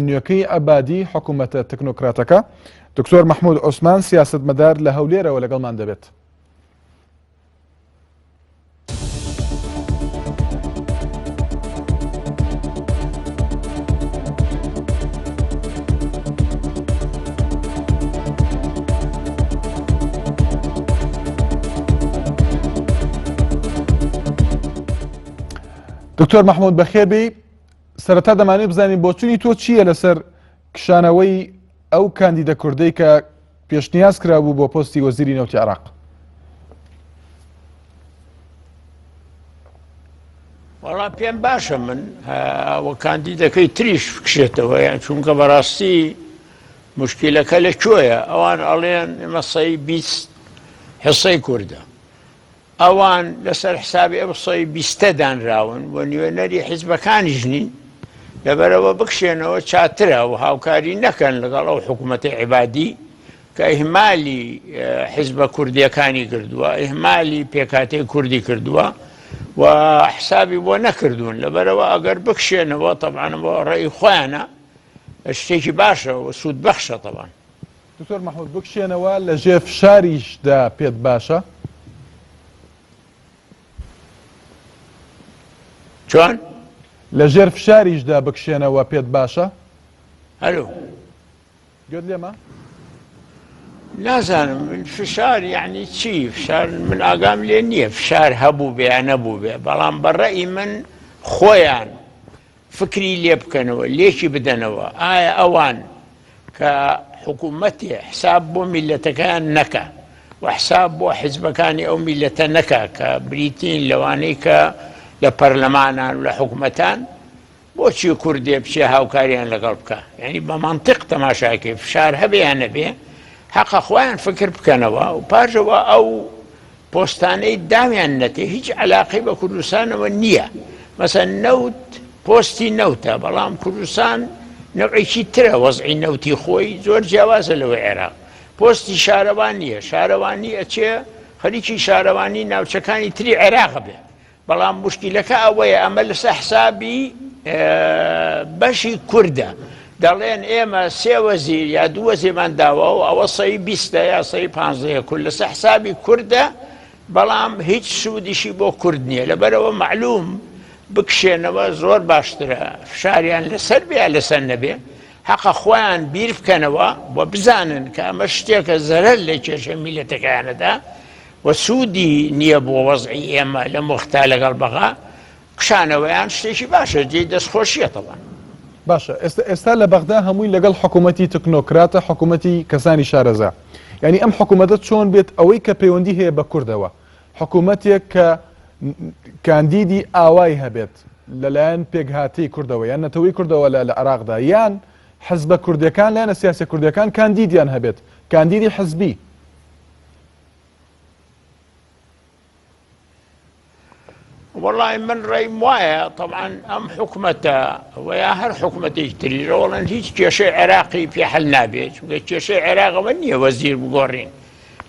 نوێکەی عەبادی حکوومەتە تەکنۆکراتەکە. دکتۆر مەحمود عوسمان سیاسەتمەدار لە هەولێرەوە لەگەڵمان دەبێت. دکتۆر مححمود بەخێبی سەرەتا دەمانێت بزانین بۆچوونی تۆ چییە لەسەر کشانەوەی ئەو کاندیدە کوردەی کە پێشنیاز کرابوو بۆ پۆستی وەزیری نەوتی عێراق. وەڵا پێم باشە من وە کاندیدەکەی تریش بکشێتەوە یان چونکە بەڕاستی مشکلەکە لە کوێیە ئەوان ئەڵێن ئێمە سەی 20 حسەی کوردە ئەوان لەسەر حسابی ئەو سەی بیستە دانراون و نوێنەری حیزبەکانیش نین، لەبەرئەوە بکشێنەوە چاترە و هاوکاری نەکەن لەگەڵ ئەو حکوومەتەی عەبادی کە ئیهمالی حیزبە کوردییەکانی کردووە، ئیهمالی پێکهاتەی کوردی کردووە و حسابی بۆ نەکردوون، لەبەرئەوە ئەگەر بکشێنەوە تەبعەن بۆ ڕەئی خۆیانە شتێکی باشە و سوودبەخشە تەبعەن. دکتۆر مەحمود بکشێنەوە لە ژێر فشاریشدا پێت باشە؟ چۆن؟ لە ژێر فشاریشدا بکشێنەوە پێت باشە؟ هەلو گوێت لێمە؟ نازانم من فشار یعنی چی فشار من ئاگام لێ نییە فشار هەبوو بێ یا نەبوو بێ بەڵام بەڕەئی من خۆیان فکری لێ بکەنەوە، لێکی بدەنەوە، ئایا ئەوان کە حکوومەتێ حساب بۆ میللەتەکەیان نەکا و حساب بۆ حزبەکانی ئەو میللەتە نەکا کە بریتین لەوانەی کە لە پەرلەمانان و لە حکوومەتان، بۆچی کوردێ بچێ هاوکاریان لەگەڵ بکا؟ یانی بە مەنتیق تەماشاکەی فشار هەبێ یان نەبێ حەقە خۆیان فکر بکەنەوە و پاشەوە ئەو پۆستانەی داویان نەتێ هیچ عەلاقەی بە کوردستانەوە نییە مەسەن نەوت پۆستی نەوتە بەڵام کوردستان نەوعێکی ترە وەزعی نەوتی خۆی زۆر جیاوازە لەوەی عێراق پۆستی شارەوان نییە شارەوانی ئەچێ خەریکی شارەوانی ناوچەکانی تری عێراق بێ بەڵام موشکیلەکە ئەوەیە ئەمە لەسەر حسابی بەشی کوردە دەڵێن ئێمە سێ وەزیر یا دوو وەزیرمان داوە و ئەوە سەی بیستە یا سەی پانزەیە کورد لەسەر حسابی کوردە بەڵام هیچ سوودیشی بۆ کورد نییە لەبەرەوە معلوم بکشێنەوە زۆر باشترە فشاریان لەسەر بێ لەسەر نەبێ حەقە خۆیان بیر بکەنەوە و بزانن کە ئەمە شتێکە زەرەر لە کێشە میلەتەکەیانەدا و سوودی نییە بۆ وەزعی ئێمە لەم وەختە لەگەڵ بەغا کشانەوەیان شتێکی باشە جێی دەستخۆشییە تەبعەن. باشە ئێستا ئێستا لە بەغدا هەمووی لەگەڵ حکوومەتی تکنۆکراتە حکوومەتی کەسانی شارەزا یعنی ئەم حکوومەتە چۆن بێت ئەوەی کە پەیوەندی هەیە بە کوردەوە حکوومەتێک کە کاندیدی ئاوای هەبێت لەلایەن پێکهاتەی کوردەوە یان نەتەوەی کوردەوە لە لە عێراقدا یان حزبە کوردەکان لایەنە سیاسیە کوردەکان کاندیدیان هەبێت کاندیدی حزبی وەڵای من ڕێیم وایە تەبعەن ئەم حکومەتە و یا هەر حکومەتێکی تری ڕۆڵن هیچ کێشەی عێراقی پێ حل نابێت چونکە کێشەی عێراقەوە نییە وەزیر بگۆڕین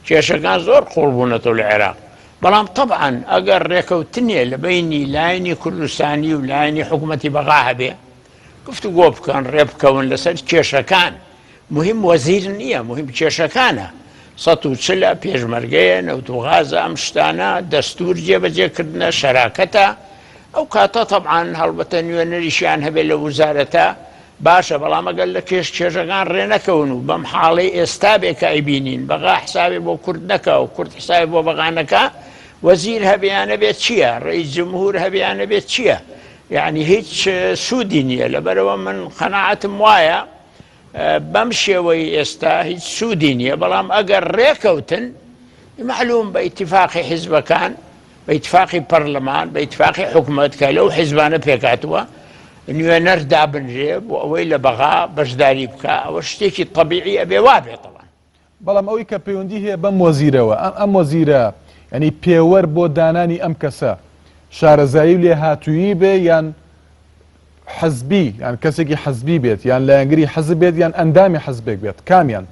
کێشەکان زۆر قوڵ بوونەتەوە لە عێراق بەڵام طبعا ئەگەر ڕێکەوتنێ لە بینی لایەنی کوردستانی و لایەنی حکوومەتی بەغا هەبێ گفتوگۆ بکەن ڕێبکەون لەسەر کێشەکان موهیم وەزیر نییە موهیم کێشەکانە 140 ە پێشمەرگەیە نەوت و غازە ئەم شتانە دەستور جێبەجێکردنە شەراکەتە ئەو کاتە تەبعەن هەڵبەتە نوێنەریشیان هەبێت لە وزارەتە باشە بەڵام ئەگەر لە کێش کێشەکان ڕێ نەکەون و بەم حاڵەی ئێستا بێ کە ئەیبینین بەغا حسابێ بۆ کورد نەکا و کورد حسابێ بۆ بەغا نەکا وەزیر هەبێ یان نەبێت چییە ڕئیس جمهور هەبێ یان نەبێت چییە یعنی هیچ سوودی نییە لەبەرەوە من قەناعەتم وایە بەم شێوەی ئێستا هیچ سوودی نییە بەڵام ئەگەر ڕێکەوتن معلوم بە ئیتفاقی حیزبەکان بە ئیتفاقی پەرلەمان بە ئیتفاقی حکومەت کە لەو حیزبانە پێکاتوە نوێنەر دابنرێ بۆ ئەوەی لە بەغا بەشداری بکە ئەوە شتێکی طببیعی ئەبێ وابێتەوە بەڵام ئەوەی کە پەیوەندی هەیە بەم وەزیرەوە، ئەم ئەم وەزیرە یانی پێوەر بۆ دانانی ئەم کەسە شارەزایی و لێهاتوویی بێ یان حزبی یان کەسێکی حزبی بێت یان لایەنگری حزب بێت یان ئەندامی حزبێک بێت کامیان؟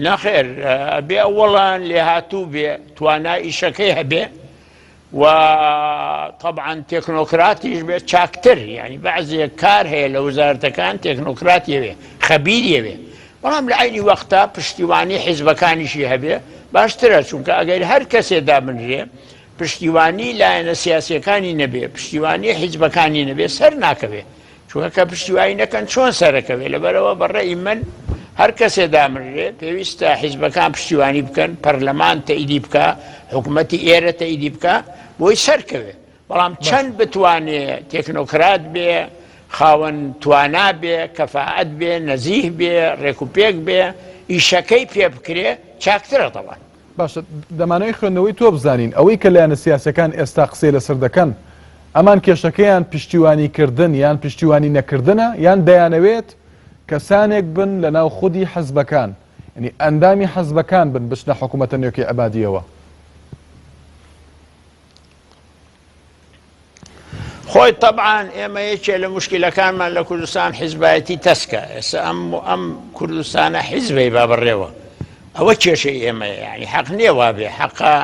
نەخێر ئەبێ ئەوەڵان لێهاتوو بێ توانا ئیشەکەی هەبێ. و تەبعەن تێکنۆکراتیش بێت چاکتر یعنی بەعزێک کار هەیە لە وزارەتەکان تێکنۆکرات یەوێ خەبیر یەوێ بەڵام لە عینی وەختا پشتیوانی حیزبەکانیشی هەبێ باشترە چونکە ئەگەر هەر کەسێ دابنرێ پشتیوانی لایەنە سیاسیەکانی نەبێ پشتیوانی حیزبەکانی نەبێ سەر ناکەوێ چونکە کە پشتیوانی نەکەن چۆن سەرەکەوێ لەبەرەوە بە ڕەئی من هەر کەسێ دامنرێ پێویستە حیزبەکان پشتیوانی بکەن پەرلەمان تەئیدی بکە حکوومەتی ئێرە تەئیدی بکە بۆی سەرکەوێ بەڵام چەند بتوانێ تێکنۆکرات بێ خاوەن توانا بێ کەفاعەت بێ نەزیه بێ ڕێکوپێک بێ ئیشەکەی پێ بکرێ چاکترە تەوان. باشە دەمانەوێت خوێندنەوەی تۆ بزانین ئەوەی کە لایەنە سیاسیەکان ئێستا قسەی لەسەر دەکەن ئەمان کێشەکەیان پشتیوانی کردن یان پشتیوانی نەکردنە یان دەیانەوێت کەسانێک بن لە ناو خودی حزبەکان یعنی ئەندامی حزبەکان بن بچنە حکوومەتە نوێکەی عەبادیەوە؟ خۆی تەبعان ئێمە یەکێ لە مشکلەکانمان لە کوردستان حیزبایەتی تەسکە ئێستا ئەم ئەم کوردستانە حیزبەی با بەڕێوە ئەوە کێشەی ئێمە یعنی حەق نییە وابێ حەقە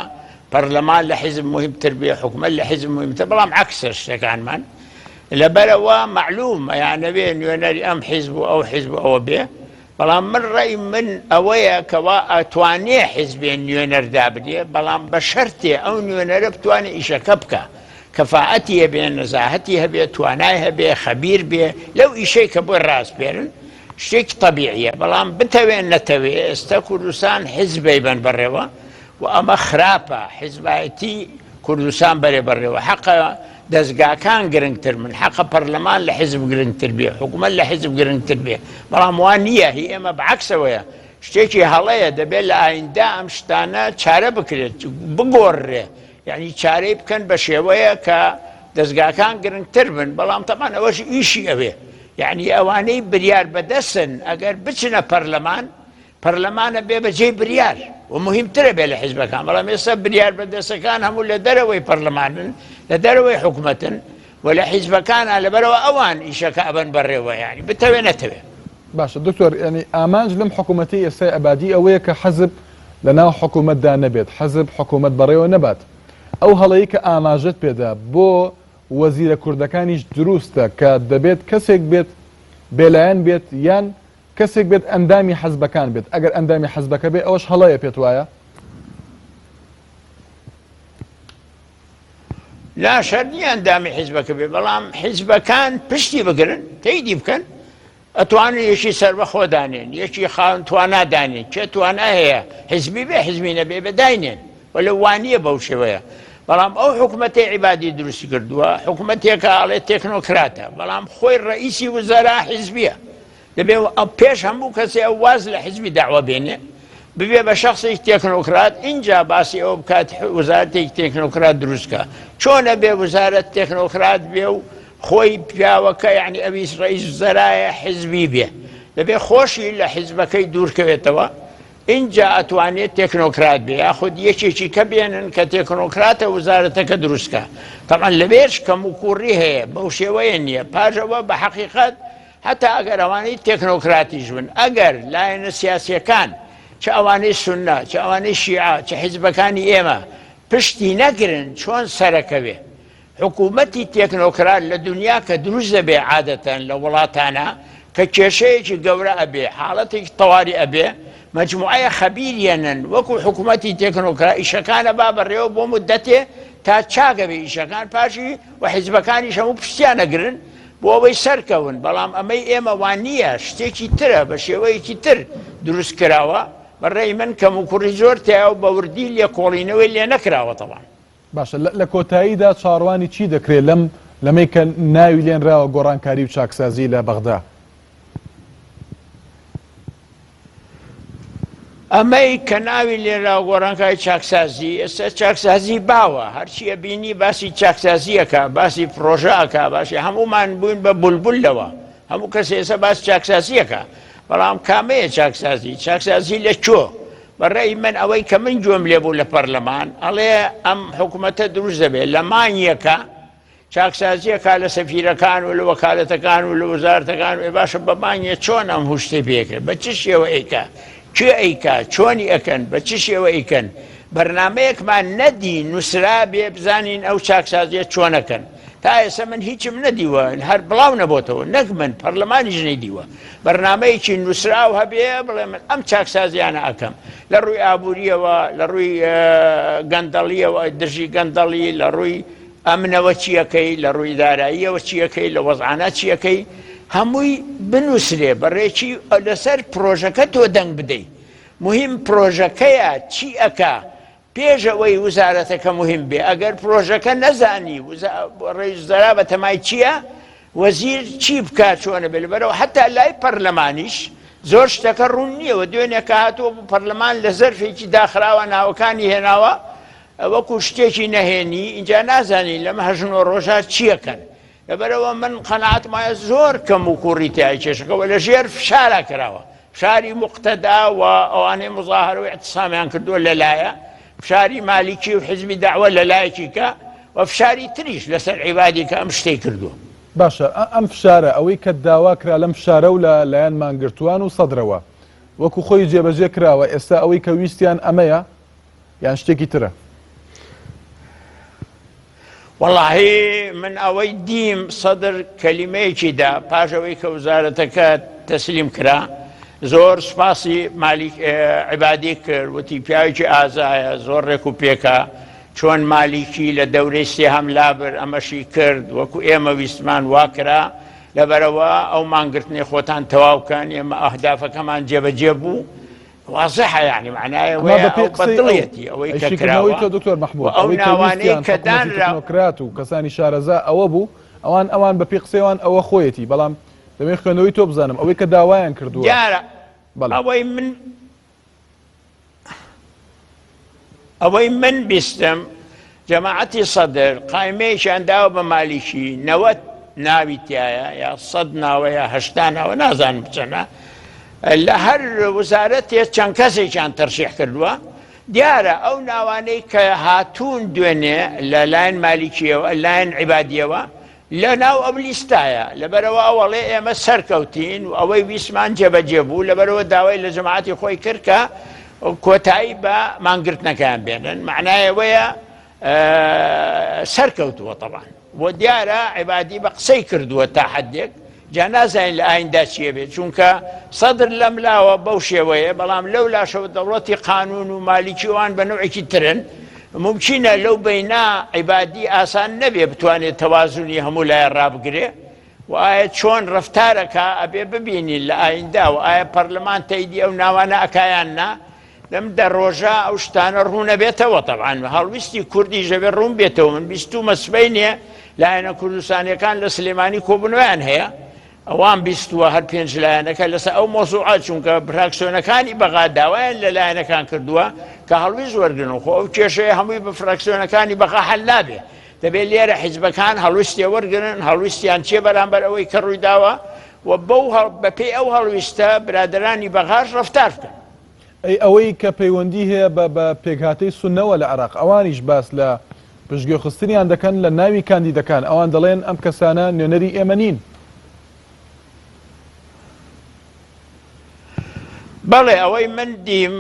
پەرلەمان لە حیزب مهمتر بێ حکومەت لە حیزب مهمتر بەڵام عەکسە شتەکانمان لەبەرەوە معلوم یانەوێ نوێنەری ئەم حیزب و ئەو حیزب ئەوە بێ بەڵام من ڕەئی من ئەوەیە کەوا ئەتوانێ حیزبێ نوێنەر دابنێ بەڵام بە شەرتێ ئەو نوێنەرە بتوانێ ئیشەکە بکا کەفائەتی هەبێ نەزاهەتی هەبێ توانای هەبێ خەبیر بێ لەو ئیشەی کە بۆی ڕاسپێرن شتێکی تەبیعیە بەڵام بتەوێ نەتەوێ ئێستا کوردستان حیزبەی بەن بەڕێوە و ئەمە خراپە حیزبایەتی کوردستان بەرێ بەڕێوە حەقە دەزگاکان گرنگتر من حەقە پەرلەمان لە حیزب گرنگتر بێ حکومەت لە حیزب گرنگتر بێ بەڵام وا نییە هی ئێمە بەعەکسەوەیە شتێکی هەڵەیە دەبێت لە ئایندە ئەم شتانە چارە بکرێت بگۆڕرێ یعنی چارەی بکەن بە شێوەیە کە دەزگاکان گرنگتر بن بەڵام تەمان ئەوەش ئیشی ئەوێ یعنی ئەوانەی بریار بەدەستن ئەگەر بچنە پەرلەمان پەرلەمان ئەبێ بە جێی بریار و موهیمتر ئەبێ لە حیزبەکان، بەڵام ئێستا بریار بەدەستەکان هەموو لە دەرەوەی پەرلەمانن، لە دەرەوەی حکومەتن و لە حیزبەکانە، لەبەرئەوە ئەوان ئیشەکە ئەبەن بەڕێوە، یانی بتەوێ نەتەوێ. باشە دکتۆر یانی ئامانج لەم حکومەتەی ئێستای عەبادی ئەوەیە کە حزب لە ناو حکومەتدا نەبێت، حزب حکومەت بەڕێوە نەبات. ئەو هەڵەی کە ئاماژەت پێدا بۆ وەزیرە کوردەکانیش دروستە کە دەبێت کەسێک بێت بێلایەن بێت یان کەسێک بێت ئەندامی حزبەکان بێت، ئەگەر ئەندامی حزبەکە بێت ئەوەش هەڵەیە پێت وایە؟ نا شەرت نییە ئەندامی حیزبەکە بێ بەڵام حیزبەکان پشتی بگرن تەیدی بکەن ئەتوانن یەکی سەربەخۆ دانێن یەکی خاوەن توانا دانێن کێ توانا هەیە حیزبی بێ حیزبی نەبێ بە داینێن وەلو وانییە بەو شێوەیە بەڵام ئەو حکومەتەی عیبادی دروستی کردووە حکومەتێکە ئەڵێ تێکنۆکراتە بەڵام خۆی ڕئیسی وزەرا حیزبیە دەبێ پێش هەموو کەسێ ئەو واز لە حیزبی دەعوە بێنێ ببێ بە شخصێکی تێکنۆکرات ئینجا باسی ئەوە بکات وزارەتێکی تێکنۆکرات دروست کە چۆنە بێ وزارەت تێکنۆکرات بێ و خۆی پیاوەکە یعنی ئەویش ڕئیس وزەرایە حیزبی بێ دەبێ خۆشی لە حیزبەکەی دوورکەوێتەوە ئینجا ئەتوانێت تێکنۆکرات بێ یاخود یەکێکی کە بێنن کە تێکنۆکراتە وزارەتەکە دروستکە تەبعەن لەوێش کەم و کوڕی هەیە بەو شێوەیە نییە پاژەوە بە حەقیقەت هەتا ئەگەر ئەوانەی تێکنۆکراتیش بن، ئەگەر لایەنە سیاسییەکان، چ ئەوانەی سوننە، چ ئەوانەی شیعە، چ حیزبەکانی ئێمە پشتی نەگرن، چۆن سەرەکەوێ؟ حکوومەتی تێکنۆکرات لە دونیا کە دروست دەبێ عادەتەن لە وڵاتانە کە کێشەیەکی گەورە ئەبێ، حاڵەتێکی تەواری ئەبێ، مەجموعەیە خەبیر یەنن وەکوو حکوومەتی تێکنۆکرات ئیشەکان ئەبا بەڕێوە بۆ موددەتێ تا چاک ئەبێ ئیشەکان پاشی و حیزبەکانیش هەموو پشتیان ئەگرن بۆ ئەوەی سەرکەون، بەڵام ئەمەی ئێمە وانییە، شتێکی ترە، بە شێوەیەکی تر دروست کراوە، بە ڕێی من کەموکوڕی زۆر تیایە و بە وردی لێکۆڵینەوەی لێ نەکراوە تەبعەن. باشە لە کۆتاییدا چاوەڕوانی چی دەکرێت لەم لەمەی کە ناوی لێنراوە گۆڕانکاری و چاکسازی لە بەغدا؟ ئەمەی کە ناوی لێنراوە گۆڕانکاری چاکسازی، ئێستا چاکسازی باوە، هەرچی ئەبینی باسی چاکسازی ئەکا، باسی پڕۆژە ئەکا، باسی هەموومان بووین بە بولبول لەوە، هەموو کەس ئێستا باسی چاکسازی ئەکا، بەڵام کامەیە چاکسازی؟ چاکسازی لە کوێ؟ بە ڕەئی من ئەوەی کە من گوێم لێ بوو لە پەرلەمان ئەڵێ ئەم حکوومەتە دروست دەبێت لە مانگێکا چاکسازی ئەکا لە سەفیرەکان و لە وەکالەتەکان و لە وەزارەتەکان و ئێ باشە بە مانگێ چۆن ئەم هوو شتەی پێ ئەکرێ بە چ شێوە ئەیکا کێ ئەیکا چۆنی ئەکەن بە چ شێوە ئەیکەن؟ بەرنامەیەکمان نەدی نووسرابێ بزانین ئەو چاکسازیە چۆنەکەن. تا ئێستا من هیچم نەدیوە هەر بڵاو نەبۆتەوە نەک من پەرلەمانیش نەیدیوە بەرنامەیەکی نووسراو هەبێ بڵێ من ئەم چاکسازیانە ئەکەم لە ڕووی ئابووریەوە لە ڕووی گەندەڵیەوە دژی گەندەڵی لە ڕووی ئەمنەوە چیەکەی لە ڕووی داراییەوە چیەکەی لە وەزعانە چیەکەی هەمووی بنووسرێ بەڕێکی لەسەر پرۆژەکە تۆ دەنگ بدەیت مهم پرۆژەکەیە چی ئەکا پێش ئەوەی وزارەتەکە موهیم بێ ئەگەر پرۆژەکە نەزانی ڕئیس وزەرا بە تەمای چییە وەزیر چی بکا چۆنە بێ لەبەرەوە حتا لای پەرلەمانیش زۆر شتەکە ڕوون نییە و دوێنێ کە هاتووە بۆ پەرلەمان لە زەرفێکی داخراوە ناوەکانی هێناوە وەکو شتێکی نەهێنی اینجا نازانین لەم هەژنۆ ڕۆژە چیەکەن لەبەرئەوە من قەناعەتم وایە زۆر کەم و کوڕی تیای کێشەکە وە لەژێر فشارا کراوە فشاری مقتەدا و ئەوانەی مظاهرە و اعتصامیان کردووە لەلایە فشاری مالیکی و حزبی دەعوە لەلایەکی کە و فشاری تریش لەسەر عیبادی کە ئەم شتەی کردووە. باشە ئەم فشارە ئەوەی کە داوا کرا لەم فشارە و لە لایەن مانگرتووان و سەدرەوە وەکو خۆی جێبەجێ کراوە ئێستا ئەوەی کە ویستیان ئەمەیە یان شتێکی ترە؟ وەڵاهی من ئەوەی دیم سەدر کەلیمەیەکی دا پاش ئەوەی کە وزارەتەکە تەسلیم کرا زۆر سوپاسی مالیک عیبادی کرد وتی پیاوێکی ئازایە زۆر ڕێک و پێکە چۆن مالیکی لە دەورەی سێهەم لابر ئەمەشی کرد وەکو ئێمە ویستمان وا کرا لەبەرەوە ئەو مانگرتنی خۆتان تەواو کەن ئێمە ئەهدافەکەمان جێبەجێ بوو وازحە یانی معنای ئەمە ئەوەیە بە پێی ئەو قسەی ئەو بەدڵیەتی ئەوەی ئەی کە شیکردنەوەی کراوە تۆ دکتۆر و مەحمود ئەو ئەوەی کە ناوانەی ویستیان کە حکوومەتی دانرا تەکنۆکرات و کەسانی شارەزا ئەوە بوو ئەوان ئەوان بە پێی قسەی ئەوان ئەوە خۆیەتی بەڵام دەمەوێت خوێندنەوەی تۆ بزانم ئەوەی کە داوایان کردووە دیارە بەڵێ. ئەوەی من ئەوەی من بیستم جەماعەتی سەدر قایمەیەکیان داوە بە مالیکی 90 ناوی تایە یا سەد ناوە یا هەشتا ناوە نازانم چەنە لە هەر وزارەتێ چەند کەسێکیان تەرشیح کردووە دیارە ئەو ناوانەی کە هاتوون دوێنێ لە لایەن مالیکیەوە لایەن عیبادیەوە لە ناو ئەو لیستایە، لەبەرئەوە ئەو ئەڵێ ئێمە سەرکەوتین و ئەوەی ویستمان جێبەجێ بوو، لەبەرئەوە داوای لە جەماعەتی خۆی کرد کە کۆتایی بە مانگرتنەکەیان بێنن، مەعنای ئەوەیە سەرکەوتووە تەبعەن و دیارە عیبادی بە قسەی کردووە تا حەدێک، جا نازانین لە ئایندا چیە بێت چونکە سەدر لەم لاوە بەو شێوەیە بەڵام لەو لاشەوە دەوڵەتی قانون و مالیکی وان بە نەوعێکی ترن ممکنە لەو بەینا عیبادی ئاسان نەبێ بتوانێت تەوازنی هەموو لایە ڕابگرێ و ئایا چۆن ڕفتارەکە ئەبێ ببینین لە ئایندا و ئایا پەرلەمان تەیدی ئەو ناوانە ئەکایان نا لەم دە ڕۆژە ئەو شتانە ڕوونەبێتەوە تەبعەن هەڵویستی کوردیش دەبێ ڕوون بێتەوە من بیستومە سبەینێ لایەنە کوردستانیەکان لە سلێمانی کۆبوونەوەیان هەیە ئەوان بیستووە هەر پێنج لایەنەکە لەسەر ئەو مۆزوعە چونکە فراکسیۆنەکانی بەغا داوایان لە لایەنەکان کردووە کە هەڵویست وەرگن و خۆ ئەو کێشەیە هەمووی بە فراکسیۆنەکانی بەغا حل نابێ دەبێت لێرە حیزبەکان هەڵویستێ وەرگن هەڵویستیان چیە بەرامبەر ئەوەی کە ڕوویداوە و بەو بەپێی ئەو هەڵویستە برادەرانی بەغاش ڕەفتار بکەن. ئەی ئەوەی کە پەیوەندی هەیە بە بە پێکهاتەی سوننەوە لە عێراق، ئەوانیش باس لە پشتگوێخستنیان دەکەن لە ناوی کاندیدەکان، ئەوان دەڵێن ئەم کەسانە نوێنەری ئێمە نین. بەڵێ ئەوەی من دیم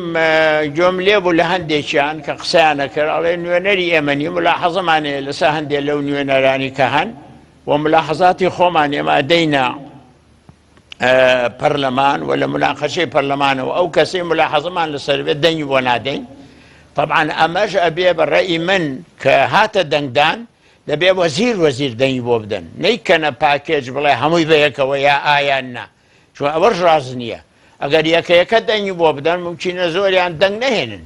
گوێم لێ بوو لە هەندێکیان کە قسەیان ئەکرد ئەڵێ نوێنەری ئێمە نین، ملاحەزەمان هەیە لەسەر هەندێک لەو نوێنەرانی کە هەن و ملاحەزاتی خۆمان ئێمە ئەدەینە پەرلەمان و لە مناقەشەی پەرلەمانەوە ئەو کەسەی ملاحەزەمان لەسەر بێت دەنگی بۆ نادەین طبعا ئەمەش ئەبێ بە ڕەئی من کە هاتە دەنگدان دەبێ وەزیر وەزیر دەنگی بۆ بدەن نەیکەنە پاکێج بڵێ هەمووی بەیەکەوە یا ئایان نا چون ئەوەش ڕاست نییە ئەگەر یەکە یەکە دەنگی بۆ بدەن مومکینە زۆریان دەنگ نەهێنن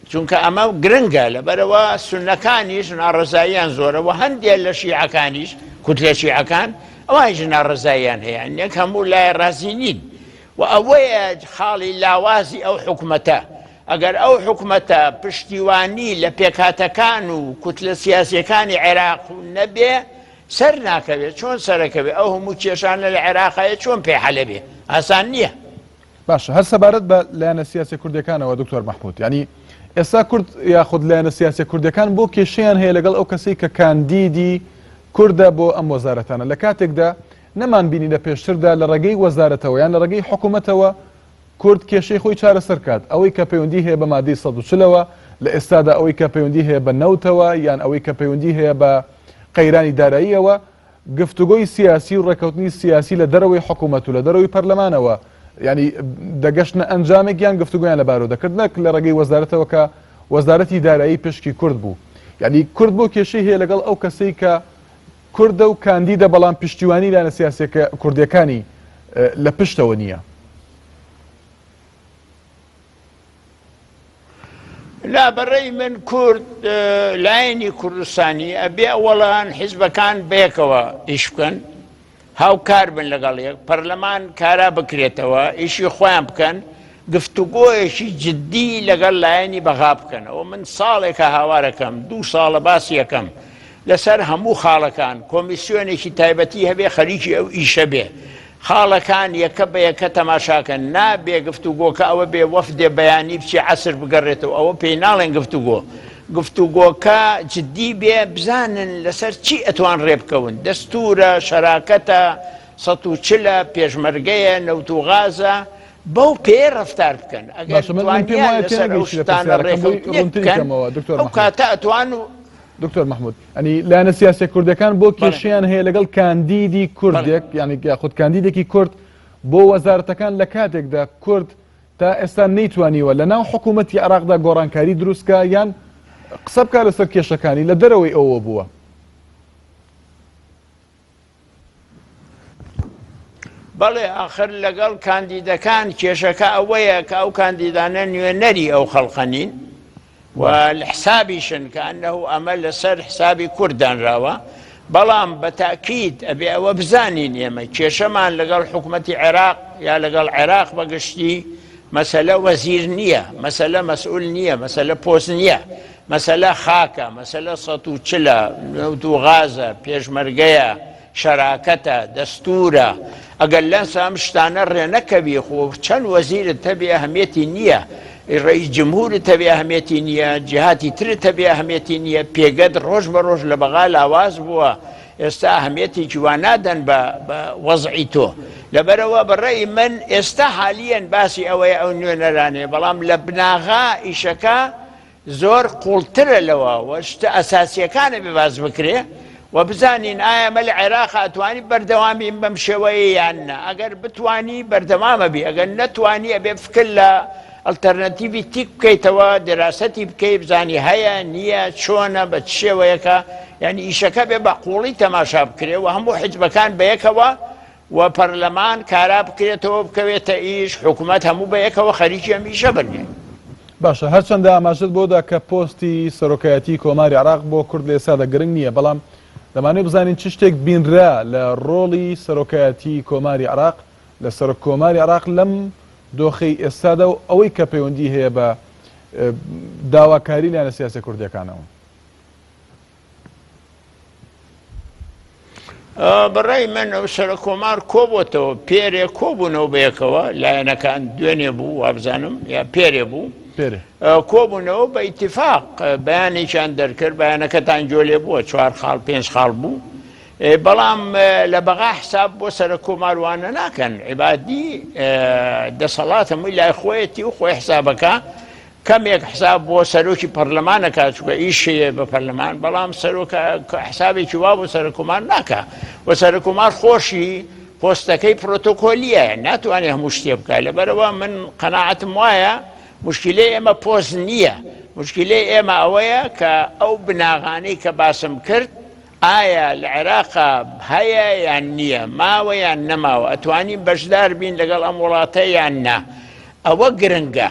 چونکە ئەمە گرنگە لەبەرەوە سونەکانیش ناڕەزاییان زۆرە و هەندێک لە شیعەکانیش کوتلە شیعەکان ئەوانیش ناڕەزاییان هەیە نەک هەموو لای ڕازی نین و ئەوەیە خاڵی لاوازی ئەو حکومەتە ئەگەر ئەو حکومەتە پشتیوانی لە پێکهاتەکان و کوتلە سیاسیەکانی عێراق نەبێ سەر ناکەوێت چۆن سەرەکەوێ ئەو هەموو کێشانە لە عێراق هەیە چۆن پێ حەلە بێ ئاسان نییە. باشە هەر سەبارەت بە لایەنە سیاسیە کوردیەکانەوە دکتۆر مەحمود یانی ئێستا کورد یاخود لایەنە سیاسیە کوردیەکان بۆ کێشەیان هەیە لەگەڵ ئەو کەسەی کە کاندیدی کوردە بۆ ئەم وەزارەتانە لە کاتێکدا نەمان بینی لە پێشتردا لە ڕێگەی وەزارەتەوە یان لە ڕێگەی حکوومەتەوە کورد کێشەی خۆی چارەسەر کات ئەوەی کە پەیوەندی هەیە بە مادەی 140ەوە لە ئێستادا ئەوەی کە پەیوەندی هەیە بە نەوتەوە یان ئەوەی کە پەیوەندی هەیە بە قەیرانی داراییەوە، گفتوگۆی سیاسی و ڕێککەوتنی سیاسی لە دەرەوەی حکوومەت و لە دەرەوەی پەرلەمانەوە یانی دەگەشتنە ئەنجامێک یان گفتوگۆیان لەبارەوە دەکرد نەک لە ڕێگەی وەزارەتەوە کە وەزارەتی دارایی پشکی کورد بوو یانی کورد بۆ کێشەی هەیە لەگەڵ ئەو کەسەی کە کوردە و کاندیدە بەڵام پشتیوانی لایەنە سیاسیەکە کوردیەکانی لە پشتەوە نییە. لا بەڕێی من کورد لایەنی کوردستانی ئەبێ ئەوەڵان حیزبەکان بەیەکەوە ئیش بکەن هاوکار بن لەگەڵ یەک پەرلەمان کارا بکرێتەوە ئیشی خۆیان بکەن گفتوگۆیەکی جددی لەگەڵ لایەنی بەغا بکەن ئەوە من ساڵێکە هاوارەکەم دوو ساڵە باسی یەکەم لەسەر هەموو خاڵەکان کۆمیسیۆنێکی تایبەتی هەبێ خەریکی ئەو ئیشە بێ خاڵەکان یەکە بە یەکە تەماشاکەن نابێ گفتوگۆکە ئەوە بێ وەفدێ بەیانی بچێ عەسر بگەڕێتەوە ئەوە پێی ناڵێن گفتوگۆ گفتوگۆکە جدی بێ بزانن لەسەر چی ئەتوان ڕێبکەون دەستورە شەراکەتە 140 پێشمەرگەیە نەوت و غازە بەو پێ ڕفتار بکەن ئەگەر باشە من من پێم توانیان وایە لەسەر ئەو تێنەگەیشتی لە شتانە پرسیارەکەم بۆی ڕێکەوتنێک ڕوونتری بکەن کەمەوە دکتۆر ئەو مەحمود. کاتە ئەتوان و دکتۆر مەحمود ئەنی لایەنە سیاسیە کوردەکان بۆ بەڵێ کێشەیان هەیە لەگەڵ کاندیدی بەڵێ کوردێک یعنی یاخود کاندیدێکی کورد بۆ وەزارەتەکان لە کاتێکدا کورد تا ئێستا نەیتوانیوە لە ناو حکوومەتی عێراقدا گۆڕانکاری دروستکا یان قسە بکا لەسەر کێشەکانی لە دەرەوەی ئەوە بووە. بەڵێ ئاخر لەگەڵ کاندیدەکان کێشەکە ئەوەیە کە ئەو کاندیدانە نوێنەری ئەو خەڵقە نین و لە حسابیشن کە ئەنه ئەمە لەسەر حسابی کورد دانراوە بەڵام بە تاکید ئەبێ ئەوە بزانین ئێمە کێشەمان لەگەڵ حکوومەتی عێراق یا لەگەڵ عێراق بەگشتی مەسەلە وەزیر نییە مەسەلە مەسئول نییە مەسەلە پۆست نییە مەسەلە خاکە، مەسەلە سەتوچلە، نەوت و غازە، پێشمەرگەیە، شەراکەتە، دەستوورە، ئەگەر لەنسە ئەم شتانە ڕێنەکەوی خۆ چەند وەزیرت هەبێ ئەهمیەتی نییە، ڕەئیس جمهورت هەبێ ئەهمیەتی نییە، جیهاتی ترت هەبێ ئەهمیەتی نییە، پێگەت ڕۆژ بە ڕۆژ لە بەغا لاواز بووە، ئێستا ئەهمیەتێکی وا نادەن بە بە وەزعی تۆ. لەبەرئەوە بە ڕەئی من ئێستا حالیەن باسی ئەوەیە ئەو نوێنەرانەیە، بەڵام لە بناغە ئیشەکە زۆر قوڵترە لەوە و شتە ئەساسیەکان ئەبێ باس بکرێ و بزانین ئایا ئەمە لە عێراق ئەتوانی بەردەوام بین بەم شێوەیە یان نا ئەگەر بتوانی بەردەوامە بی ئەگەر نەتوانی ئەبێ فکر لە ئەلتەرنەتیڤی تیک بکەیتەوە دەراسەتی بکەی بزانی هەیە نییە چۆنە بە چ شێوەیەکە یعنی ئیشەکە بێ بە قوڵی تەماشا بکرێ و هەموو حیزبەکان بەیەکەوە و پەرلەمان کارا بکرێتەوە بکەوێتە ئیش، حکومەت هەموو بەیەکەوە خەریکی ئەم ئیشە بن. باشە هەرچەندە ئاماژەت بۆ دا کە پۆستی سەرۆکایەتی کۆماری عێراق بۆ کورد لە ئێستادا گرنگ نییە، بەڵام دەمانەوێت بزانین چ شتێک بینرا لە ڕۆڵی سەرۆکایەتی کۆماری عێراق لە سەرۆک کۆماری عێراق لەم دۆخەی ئێستادا و ئەوەی کە پەیوەندی هەیە بە داواکاری لایەنە سیاسیە کوردیەکانەوە. بەڕای من ئەو سەرکۆمار کۆبتەوە پێرێ کۆبوونەوە بەیەکەوە لایەنەکان دوێنێ بوو وابزانم یا پێرێ بوو کۆبوونەوە بە ئیتفاق بەیانێکیان دەرکرد بەیانەکەتان گوێ لێ بووە چوار خاڵ پێنج خاڵ بوو بەڵام لە بەغا حساب بۆ سەرە کۆماروانە ناکەن عیبادی دەسەڵات هەمووی لای خۆیەتی و خۆی حسابەکە کەمێک حساب بۆ سەرۆکی پەرلەمان ئەکات چونکە ئیش هەیە بە پەرلەمان بەڵام سەرۆک حسابێکی وا بۆ سەرکۆمار ناکا و سەرکۆمار خۆشی پۆستەکەی پرۆتۆکۆلیە ناتوانێت هەموو شتێ بکات لەبەرەوە من قەناعەتم وایە مشکلەی ئێمە پۆست نییە مشکلەی ئێمە ئەوەیە کە ئەو بناغانەی کە باسم کرد ئایا لە عێراقا هەیە یان نییە ماوە یان نەماوە ئەتوانین بەشدار بین لەگەڵ ئەم وڵاتە یان نا ئەوە گرنگە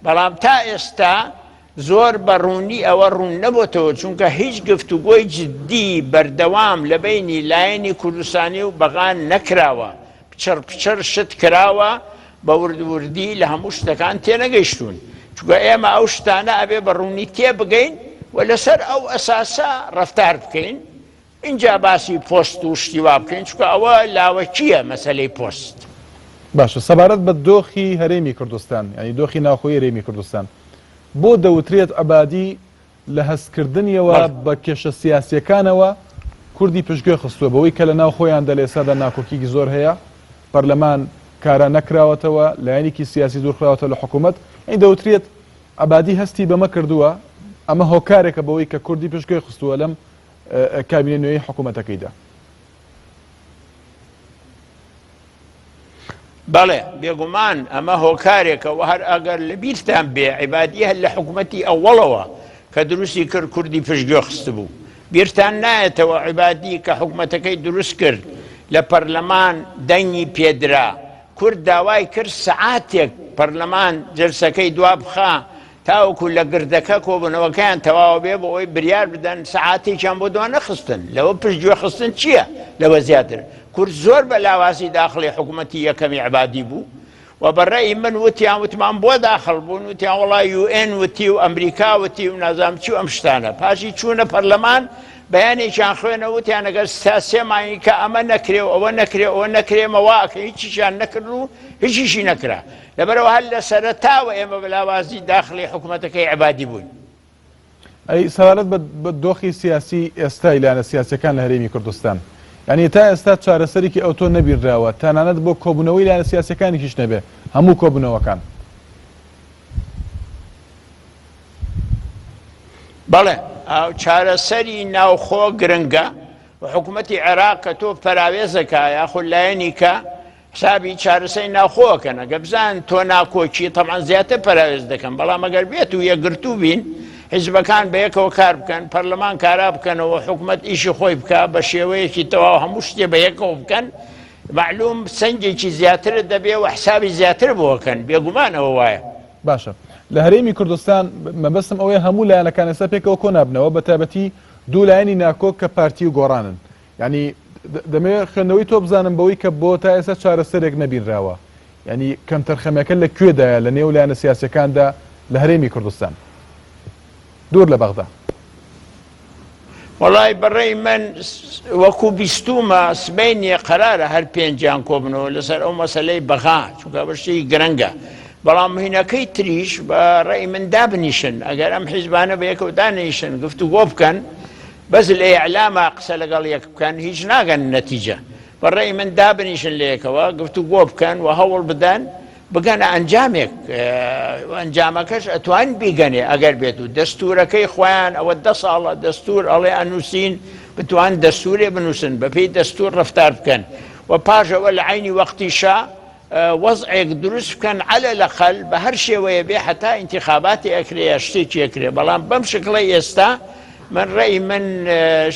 بەڵام تا ئێستا زۆر بە ڕوونی ئەوە ڕوون نەبۆتەوە، چونکە هیچ گفتوگۆی جدی بەردەوام لە بەینی لایەنی کوردستانی و بەغا نەکراوە، پچڕ پچڕ شت کراوە، بە ورد وردی لە هەموو شتەکان تێنەگەیشتوون، چونکە ئێمە ئەو شتانە ئەبێ بە ڕوونی تێبگەین و لەسەر ئەو ئەساسە ڕەفتار بکەین. ئینجا باسی پۆست و شتی وا بکەین چونکە ئەوە لاوەکییە مەسەلەی پۆست. باشە سەبارەت بە دۆخی هەرێمی کوردستان یانی دۆخی ناوخۆی هەرێمی کوردستان بۆ دەوترێت عەبادی لە هەستکردنیەوە بە کێشە سیاسیەکانەوە کوردی پشتگوێ خستووە بەوەی کە لە ناو خۆیاندا لە ئێستادا ناکۆکیکی زۆر هەیە پەرلەمان کارا نەکراوەتەوە لایەنێکی سیاسی دوورخراوەتەوە لە حکوومەت یانی دەوترێت عەبادی هەستی بەمە کردووە. ئەمە هۆکارێکە بەوەی کە کوردی پشتگوێ خستووە لەم کابینە نوێی حکوومەتەکەیدا. بەڵێ بێگومان ئەمە هۆکارێکە و هەر ئەگەر لە بیرتان بێ عیبادی هەر لە حکوومەتی ئەوەڵەوە کە دروستی کرد کوردی پشتگوێ خستبوو بیرتان نایەتەوە عیبادی کە حکوومەتەکەی دروست کرد لە پەرلەمان دەنگی پێدرا کورد داوای کرد سەعاتێک پەرلەمان جلسەکەی دوا بخا تاوەکو لە گردەکە کۆبوونەوەکەیان تەواو بێ بۆ ئەوەی بریار بدەن سەعاتێکیان بۆ دوا نەخستن لەوە پشتگوێ خستن چییە لەوە زیاتر کورد زۆر بە لاوازی داخڵی حکوومەتی یەکەمی عبادی بوو و بە ڕەئی من وتیان وتمان بۆ داخڵ بوون وتیان وڵا یوئێن وتی و ئەمریکا وتی و نازام چی و ئەم شتانە پاشی چوونە پەرلەمان بەیانێکیان خوێنە وتیان ئەگەر تا سێ مانگی کە ئەمە نەکرێ و ئەوە نەکرێ ئەوە نەکرێ مەواکە هیچیشیان نەکرد و هیچیشی نەکرا لەبەرئەوە هەر لە سەرەتاوە ئێمە بە لاوازی داخڵی حکومەتەکەی عەبادی بووین. ئەی سەبارەت بە دۆخی سیاسی ئێستای لایەنە سیاسیەکان لە هەرێمی کوردستان یانی تا ئێستا چارەسەرێکی ئەوتۆ نەبینراوە تەنانەت بۆ کۆبوونەوەی لایەنە سیاسیەکانیشیش نەبێ هەموو کۆبوونەوەکان. بەڵێ چارەسەری ناوخۆ گرنگە و حکوومەتی عێراق کە تۆ پەراوێزەکە یاخود لایەنی کە حسابی چارەسەری ناوخۆ ئەکەن ئەگەر بزانن تۆ ناکۆکی تەبعەن زیاتر پەراوێز دەکەن بەڵام ئەگەر بێت و یەکگرتوو بین حیزبەکان بەیەکەوە کار بکەن پەرلەمان کارا بکەنەوە حکومەت ئیشی خۆی بکە بە شێوەیەکی تەواو هەموو شتێ بە یەکەوە بکەن معلوم سەنگێکی زیاتر دەبێ و حسابی زیاتر بۆکەن بێگومانەوە وایە. باشە لە هەرێمی کوردستان مەبەستم ئەوەیە هەموو لایەنەکان ئێستا پێکەوە کۆ نابنەوە بە تایبەتی دوو لایەنی ناکۆک کە پارتی و گۆڕانن یانی دەمەوێت خوێندنەوەی تۆ بزانم بەوەی کە بۆ تا ئێستا چارەسەرێک نەبینراوە یانی کەمتەرخەمیەکە لە کوێدایە لە نێو لایەنە سیاسیەکاندا لە هەرێمی کوردستان دوور لە بەغدا؟ وەڵای بەڕێی من وەکو بیستومە سبەینێ قەرارە هەر پێنجیان کۆبنەوە لەسەر ئەو مەسەلەی بەغا چونکە ئەوە شتێکی گرنگە بەڵام هینەکەی تریش بە ڕێی من دابنیشن ئەگەر ئەم حیزبانە بە یەکەوە دانیشن گفتوگۆ بکەن بەس لە ئیعلاما قسە لەگەڵ یەک بکەن هیچ ناگەن نەتیجە. بە ڕەئی من دابنیشن لەیەکەوە گفتوگۆ بکەن و هەوڵ بدەن بگەنە ئەنجامێک ئەنجامەکەش ئەتوان بیگەنێ ئەگەر بێت و دەستورەکەی خۆیان ئەوە دە ساڵە دەستور ئەڵێ ئەنووسین بتوان دەستورێ بنووسن بەپێی دەستور ڕفتار بکەن و پاژەوە لە عینی وەختیشا وەزعێک دروست بکەن عەلە لەقەل بە هەر شێوەیە بێ حەتا ئینتیخاباتی ئەکرێ یا شتێکی ئەکرێ بەڵام بەم شکڵەی ئێستا من ڕێی من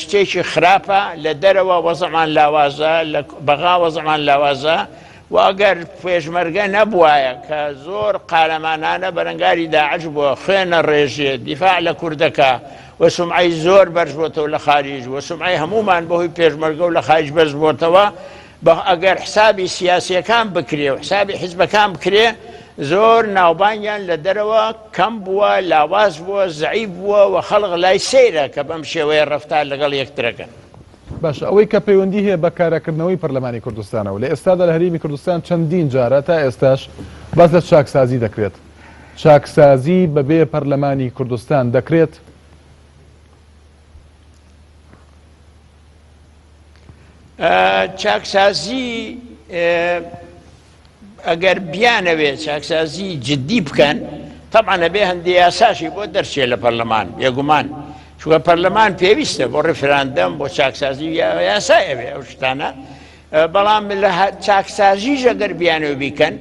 شتێکی خراپە لە دەرەوە وەزعمان لاوازە لە بەغا وەزعمان لاوازە و ئەگەر پێشمەرگە نەبوایە کە زۆر قارەمانانە بەرەنگاری داعش بووە خوێنە ڕێژێ دیفاع لە کوردەکە و سومعەی زۆر بەرز بۆتەوە لە خاریج و سومعەی هەمومان بەهۆی پێشمەرگە و لە خاریج بەرز بۆتەوە بە ئەگەر حسابی سیاسیەکان بکرێ و حسابی حیزبەکان بکرێ زۆر ناوبانگیان لە دەرەوە کەم بووە لاواز بووە زەعیف بووە و خەڵک لای سەیرە کە بەم شێوەیە ڕەفتار لەگەڵ یەکترەکەن. باشە ئەوەی کە پەیوەندی هەیە بە کاراکردنەوەی پەرلەمانی کوردستانەوە لە ئێستادا لە هەرێمی کوردستان چەندین جارە تا ئێستاش باس لە چاکسازی دەکرێت چاکسازی بەبێ پەرلەمانی کوردستان دەکرێت؟ چاکسازی ئەگەر بیانەوێت چاکسازی جدی بکەن طبعا ئەبێ هەندێ یاساشی بۆ دەرچێ لە پەرلەمان بێگومان چونکە پەرلەمان پێویستە بۆ ڕیفراندەم بۆ چاکسازی یاسای ئەوێ ئەو شتانە بەڵام لە چاکسازیش ئەگەر بیانەوە بیکەن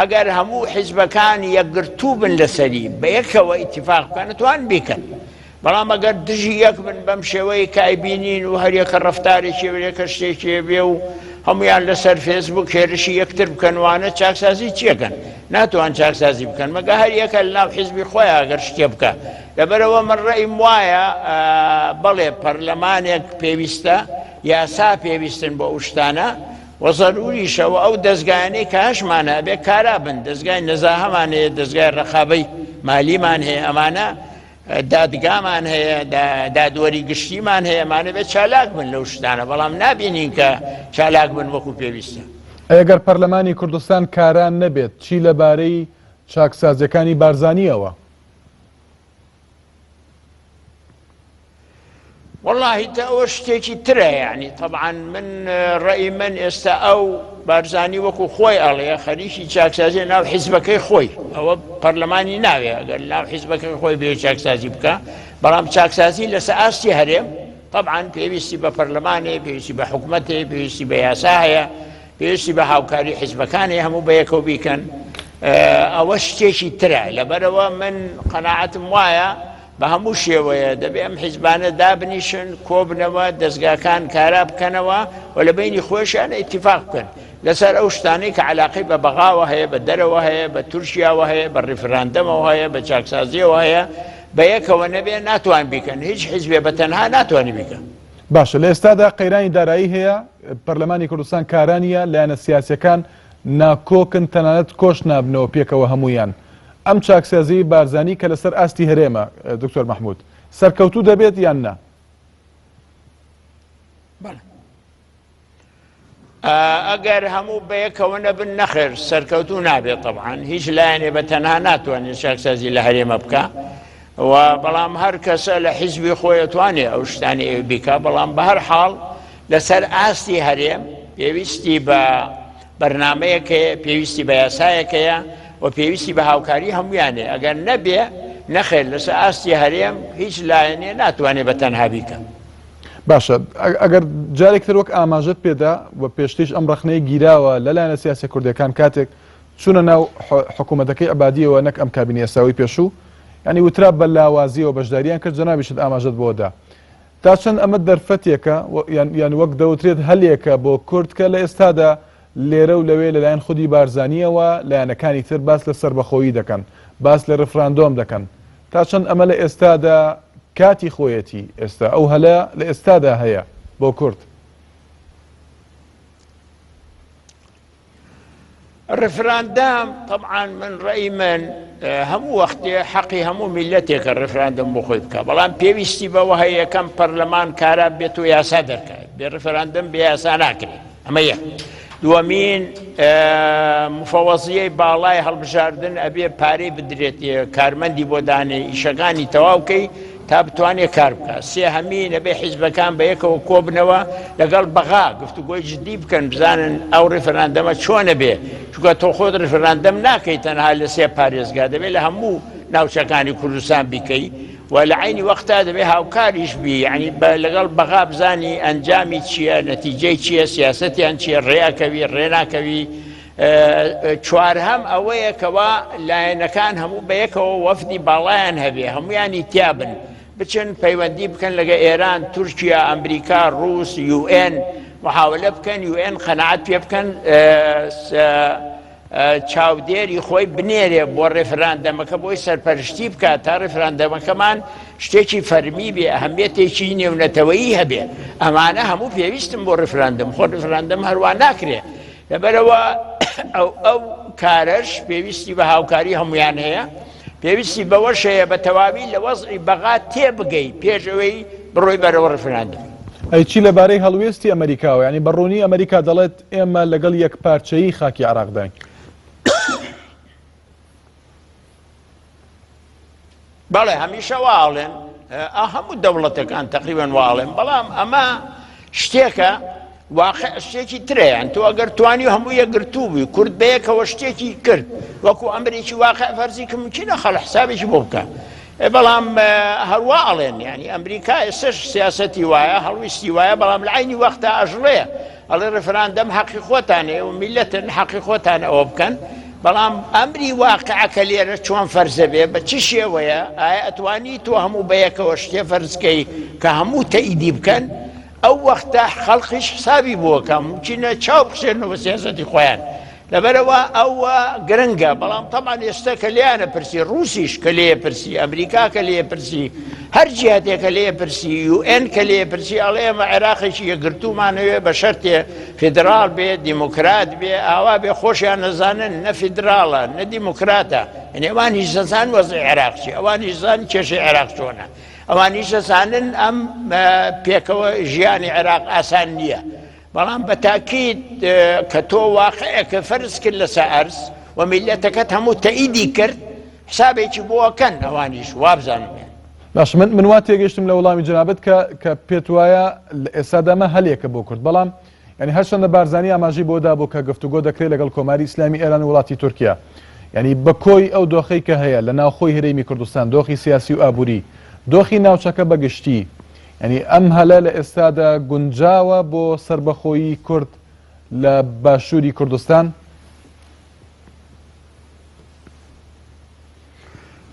ئەگەر هەموو حیزبەکان یەکگرتوو بن لەسەری بەیەکەوە ئیتیفاق بکەن ئەتوان بیکەن بەڵام ئەگەر دژی یەک بن بەم شێوەی کە ئەیبینین و هەریەکە ڕەفتارێکی هەریەکە شتێکی بێ و هەمویان لەسەر فێسبوک هێرشی یەکتر بکەن وانە چاکسازی چیەکەن ناتوان چاکسازی بکەن مەگە هەریەکە لەناو حیزبی خۆیان ئەگەر شتێ بکە لەبەرەوە من ڕەئیم وایە بەڵێ پەرلەمانێک پێویستە یاسا پێویستن بۆ ئەو شتانە وە زەروریشە وە ئەو دەزگایانەی کە هەشمانە ئەبێ کارا بن دەزگای نەزاهەمان هەیە دەزگای ڕەقابەی مالیمان هەیە ئەمانە دادگامان هەیە دادوەری گشتیمان هەیە ئەمانە بێ چالاک بن لەو شتانە بەڵام نابینین کە چالاک بن وەکو پێویستە. ئەگەر پەرلەمانی کوردستان کارا نەبێت چی لەبارەی چاکسازیەکانی بارزانیەوە؟ وەڵاهی تە ئەوە شتێکی ترە یعنی طبعا من ڕئی من ئێستا ئەو. بارزانی وەکو خۆی ئەڵێ خەریکی چاکسازی ناو حیزبەکەی خۆی ئەوە پەرلەمانی ناوێ ئەگەر ناو حیزبەکەی خۆی بێ چاکسازی بکە بەڵام چاکسازی لەسەر ئاستی هەرێم طبعا پێویستی بە پەرلەمانێ پێویستی بە حکومەتێ پێویستی بە یاسا هەیە پێویستی بە هاوکاری حیزبەکانی هەموو بەیەکەوە بیکەن ئەوە شتێکی ترە لەبەرەوە من قەناعەتم وایە بە هەموو شێوەیە دەبێ ئەم حیزبانە دابنیشن کۆبنەوە دەستگاکان کارا بکەنەوە و لە بینی خۆشیان ئیتیفاق بکەن لەسەر ئەو شتانەی کە علاقەی بە بەغاوە هەیە بە دەرەوە هەیە بە تورکیاوە هەیە بە ڕیفراندەمەوە هەیە بە چاکسازیەوە هەیە بە یەکەوە نەبێ ناتوان بیکەن هیچ حیزبێ بە تەنها ناتوانانی بیکەن. باشە لە ئێستادا قەیرانی دارایی هەیە پەرلەمانی کوردستان کارا نییە لایەنە سیاسیەکان ناکۆکن تەنانەت کۆش نابنەوە پێکەوە هەموویان ئەم چاکسازیەی بارزانی کە لەسەر ئاستی هەرێمە دکتۆر مەحمود سەرکەوتوو دەبێت یان نا؟ بەڵێ. ئەگەر هەموو بەیەکەوە نەبن نەخێر سەرکەوتوو نابێت طبعاان هیچ لایەنێ بە تەنها ناتوانێت چاکسازی لە هەرێمە بکە و بەڵام هەر کەسە لە حیزبی خۆی توانێ ئەو شتانی ئەوی بیکە بەڵام بە هەر حاڵ لەسەر ئاستی هەرێم پێویستی بە بەرنمەیەک هەیە پێویستی بە یاسایەکەیە و پێویستی بە هاوکاری هەمویانێ ئەگەر نەبێ نەخێر لەسەر ئاستی هەرێم هیچ لایەنێ ناتوانێت بە تەنها بیکە. باشە ئەگەر جارێک تر وەک ئاماژەت پێدا و پێشتریش ئەم ڕەخنەیە گیراوە لە لایەنە سیاسیە کوردیەکان کاتێک چوونە ناو حکوومەتەکەی عەبادیەوە نەک ئەم کابینە ئێستاوەی پێشوو یانی وترا بە لاوازیەوە بەشداریان کرد جەنابیشت ئاماژەت بۆ دا تا چەند ئەمە دەرفەتێکە یان وەک دەوترێت هەلێکە بۆ کورد کە لە ئێستادا لێرە و لەوێ لەلایەن خودی بارزانیەوە لایەنەکانی تر باس لە سەربەخۆیی دەکەن باس لە ڕفراندۆم دەکەن تا چەند ئەمە لە ئێستادا کاتی خۆیەتی ئێستا ئەو هەلە لە ئێستادا هەیە بۆ کورد؟ ڕفراندەم طبعا من ڕئی من هەموو وەختێ حەقی هەموو میلەتێکە ڕفراندەم بۆ خۆی بکە بەڵام پێویستی بەوە هەیە یەکەم پەرلەمان کارا بێت و یاسا دەرکات بێ ڕفراندەم بێ یاسا ناکرێت ئەمە یەک دووەمین مفەوەزیەی باڵای هەڵبژاردن ئەبێ پارەی بدرێتێ کارمەندی بۆ دانێ ئیشەکانی تەواوکەی تا بتوانێت کار بکات سێهەمین ئەبێ حیزبەکان بە یەکەوە کۆبنەوە لەگەڵ بەغا گفتوگۆی جدی بکەن بزانن ئەو ڕیفراندەمە چۆنە بێ چونکە تۆ خۆت ڕیفراندەم ناکەی تەنها لە سێ پارێزگا دەبێت لە هەموو ناوچەکانی کوردستان بیکەی و لە عینی وەختا دەبێ هاوکاریش بی یعنی لەگەڵ بەغا بزانی ئەنجامی چییە نەتیجەی چییە سیاسەتیان چییە ڕێئەکەوی ڕێناکەوی چوارهەم ئەوەیە کەوا لایەنەکان هەموو بەیەکەوە وەفدی باڵایان هەبێ هەمویانی تیابن بچن پەیوەندی بکەن لەگە ئێران تورکیا ئەمریکا ڕوس یوئێن محاولە بکەن یوئێن قەناعەت پێ بکەن چاودێری خۆی بنێرێ بۆ ڕێفراندەمەکە بۆی سەرپەرشتی بکات تا ڕێفراندەمەکەمان شتێکی فەرمی بێ ئەهمیەتێکی نێونەتەوەیی هەبێ ئەمانە هەموو پێویستم بۆ ڕێفراندەم خۆ ڕێفراندەم هەروە ناکرێ لەبەرئەوە ئەو ئەو کارەش پێویستی بە هاوکاری هەمویان هەیە پێویستی بەوەش هەیە بە تەواوی لە وەزعی بەغا تێبگەی پێش ئەوەی بڕۆی بەرەوە ڕفراندم. ئەی چی لەبارەی هەڵوێستی ئەمەریکاوە؟ یانی بە ڕوونی ئەمەریکا دەڵێت ئێمە لەگەڵ یەکپارچەیی خاکی عێراقداین. بەڵێ هەمیشە وا ئەڵێن هەموو دەوڵەتەکان تقریبان وا ئەڵێن بەڵام ئەمە شتێکە واقع شتێکی ترەیان تۆ ئەگەر توانی هەموو یەکگرتوو بووی کورد بەیەکەوە شتێکی کرد وەکو ئەمرێکی واقع فەرزی کە ممکنە خەڵ حسابێکی بۆ بکە بەڵام هەروە ئەڵێن ینی ئەمریکا ئێستش سیاستی وایە هەڵویستی وایە بەڵام لە عینی وەختە ئەژڵێ ئەڵێ ڕیفراندەم حەقی خۆتانە ئێوە میللەتن حەقی خۆتانە ئەوە بکەن بەڵام ئەمری واقعەکە لێرە چۆن فەرزە بێ بە چ شێوەیە ئایا ئەتوانی تۆ هەموو بەیەکەوە شتێ فەرزکەی کە هەموو تەئیدی بکەن ئەو وەختە خەڵقیش حسابی بۆکە ممکنە چاو بخشێنەوە سیاسەتی خۆیان لەبەرئەوە ئەوە گرنگە، بەڵام تەبعەن ئێستا کە لێیانە پرسی، ڕووسیش کە لێیە پرسی، ئەمریکا کە لێیە پرسی، هەر جیهەتێ کە لێیە پرسی، یو ئێن کە لێیە پرسی، ئەڵێ ئێمە عێراقێکی یەکگرتوومان ئەوێ بە شەرتێ فیدراڵ بێ، دیموکرات بێ، ئاوا بێ، خۆشیان ئەزانن نە فیدراڵە نە دیموکراتە، یەعنی ئەوانیش دەزانن وەزعی عێراق چییە، ئەوانیش دەزانن کێشەی عێراق چۆنە، ئەوانیش دەزانن ئەم پێکەوە ژیانی عێراق ئاسان نییە. بەڵام بە تاکید کە تۆ واقعێکە فەرز کرد لەسەر ئەرز و میلەتەکەت هەموو تەئیدی کرد حسابێکی بۆ ئەکەن ئەوانیش وابزانم یان. باشە من من وا تێگەیشتم لە وەڵامی جەنابت کە کە پێت وایە لە ئێستادا ئەمە هەلێکە بۆ کورد بەڵام یانی هەرچەندە بارزانی ئاماژەی بۆ دابوو کە گفتوگۆ دەکرێت لەگەڵ کۆماری ئیسلامی ئێران و وڵاتی تورکیا یانی بە کۆی ئەو دۆخەی کە هەیە لە ناوخۆی هەرێمی کوردستان دۆخی سیاسی و ئابووری دۆخی ناوچەکە بە گشتی یانی ئەم هەلە لە ئێستادا گونجاوە بۆ سەربەخۆیی کورد لە باشووری کوردستان؟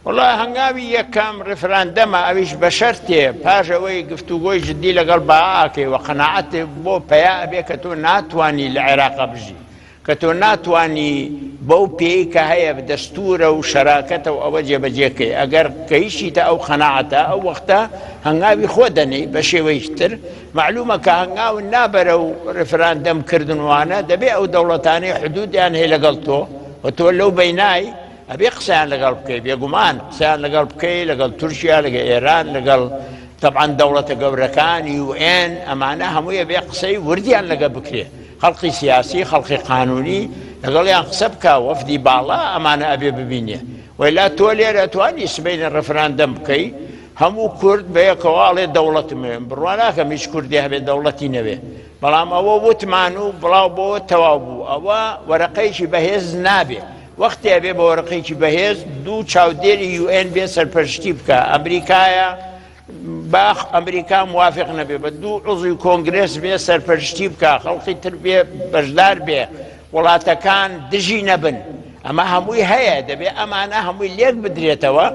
وەڵا هەنگاوی یەکەم ڕیفراندەمە ئەویش بە شەرتێ پاش ئەوەی گفتوگۆی جدی لەگەڵ بەغا ئەکەی و قەناعەت بۆ پەیا ئەبێ کە تۆ ناتوانی لە عێراقا بژی کە تۆ ناتوانی بەو پێی کە هەیە دەستورە و شەراکەتە و ئەوە جێبەجێکەی ئەگەر گەیشتیتە ئەو قەناعەتە ئەو وەختە هەنگاوی خۆ دەنێی بە شێوەیەکی تر معلومە کە هەنگاو نابەرە و ڕیفراندەم کردنوانە دەبێ ئەو دەوڵەتانەی حدودیان هەیە لەگەڵ تۆ و تۆ لەو بینای ئەبێ قسەیان لەگەڵ بکەی بێگومان قسەیان لەگەڵ بکەی لەگەڵ تورکیا لەگە ئێران لەگەڵ طبعا دەوڵەتە گەورەکان UN ئەمانە هەموویە بێ قسەی وردیان لەگە بکرێ خەڵقی سیاسی خەڵقی قانونی لەگەڵیان قسە بکە وەفدی باڵا ئەمانە ئەبێ ببینێ وەلا تۆ لێرە توانی سبەینە ڕفراندەم بکەی هەموو کورد بەیەکەوە ئەڵێ دەوڵەتم هەیە بڕوا ناکەم هیچ کوردێ هەبێ دەوڵەتی نەوێ بەڵام ئەوە وتمان و بڵاو بۆ تەواو بوو ئەوە وەرەقەیەکی بەهێز نابێ وەختی ئەبێ بە وەرەقەیەکی بەهێز دوو چاودێری UN بێ سەرپەرشتی بکە ئەمریکایە باخ ئەمریکا موافق نەبێ بە دوو عزوی کۆنگرێس بێ سەرپەرشتی بکە خەڵقی تر بێ بەشدار بێ وڵاتەکان دژی نەبن ئەمە هەمووی هەیە دەبێ ئەمانە هەمووی لێک بدرێتەوە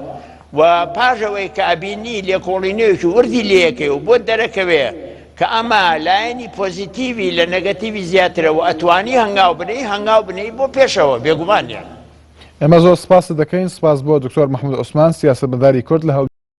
و پاش ئەوەی کە ئەبینی لێکۆڵینەوەیەکی وردی لێیەکەی و بۆت دەرەکەوێ کە ئەمە لایەنی پۆزیتیڤی لە نەگەتیڤی زیاترە و ئەتوانی هەنگاو بنێی هەنگاو بنێی بۆ پێشەوە بێگومان یان. ئێمە زۆر سپاست دەکەین، سپاس بۆ دکتۆر مەحمود عوسمان سیاسەتمەداری کورد لە هەولێر.